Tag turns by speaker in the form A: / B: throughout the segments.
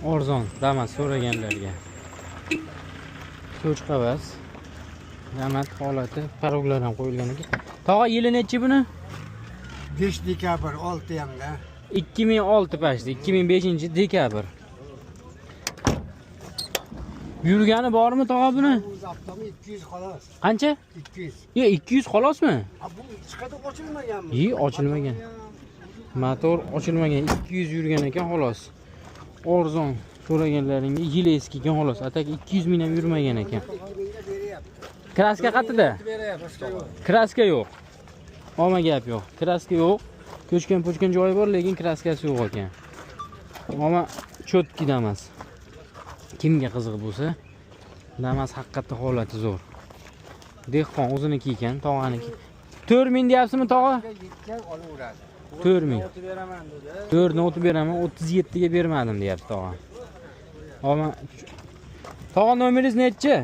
A: Arzon Damas so'raganlarga. Cho'chqavaz. Damas holati, порог lar ham qo'yilgan ekan. Tog'a, yili nechi buni?
B: 5 dekabr 6 hamda.
A: 2006 почти, 2005 dekabr. Yurgani bormi, tog'a, buni?
B: O'zi avtomi 200 xolos.
A: Qancha?
B: 200.
A: Yo, 200 xolosmi?
B: Ha, bu hech qayerda ochilmaganmi?
A: Yi, ochilmagan. Motor ochilmagan, 200 yurgan ekan xolos. Arzon so'raganlaringga yil eski ekan xolos. А так 200 ming ham yurmagan ekan.
B: 2000 ga beryapti.
A: Краска qayerda?
B: Beryapti. Yo'q.
A: Краска yo'q. Olma gap yo'q. Краска yo'q. Ko'chgan po'chgan joyi bor, lekin краска si yo'q ekan. Ammo чёткий Damas. Kimga qiziq bo'lsa, Damas haqiqatda holati zo'r. Dehqon o'ziniki ekan, tog'aniki. 4000 deyapsizmi, tog'a?
B: Yetgan olaveradi.
A: 4000.
B: Beraman dedi.
A: 4 ni o'tib beraman, 37 ga bermadim deyapti tog'a. Ammo tog'a, nomeringiz nechi?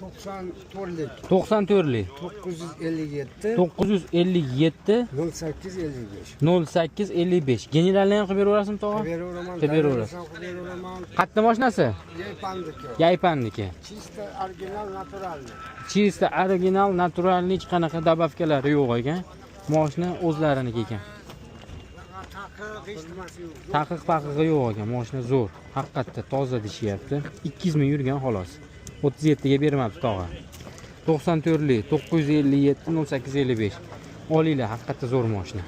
B: 94lik.
A: 94lik.
B: 957.
A: 957.
B: 08 55.
A: 08 55. Generalni ham qilib beraverasizmi, tog'a?
B: Qilib beraverman.
A: Qilib beraverasiz.
B: Qilib beraverman.
A: Qayerda mashinasi?
B: Yaypandiki.
A: Yaypanniki.
B: Чисто original, натуральный.
A: Чисто original, натуральный, hech qanaqa добавка lari yo'q ekan. Moshina o'zlariniki ekan.
B: Taqiq hech nimasi yo'q.
A: Taqiq paqig'i yo'q ekan. Moshina zo'r. Haqiqatda toza deyishyapti. 200 ming yurgan xolos. 37 ga bermabdi tog'a. 94lik 957 08 55. Olinglar, haqiqatda zo'r moshina.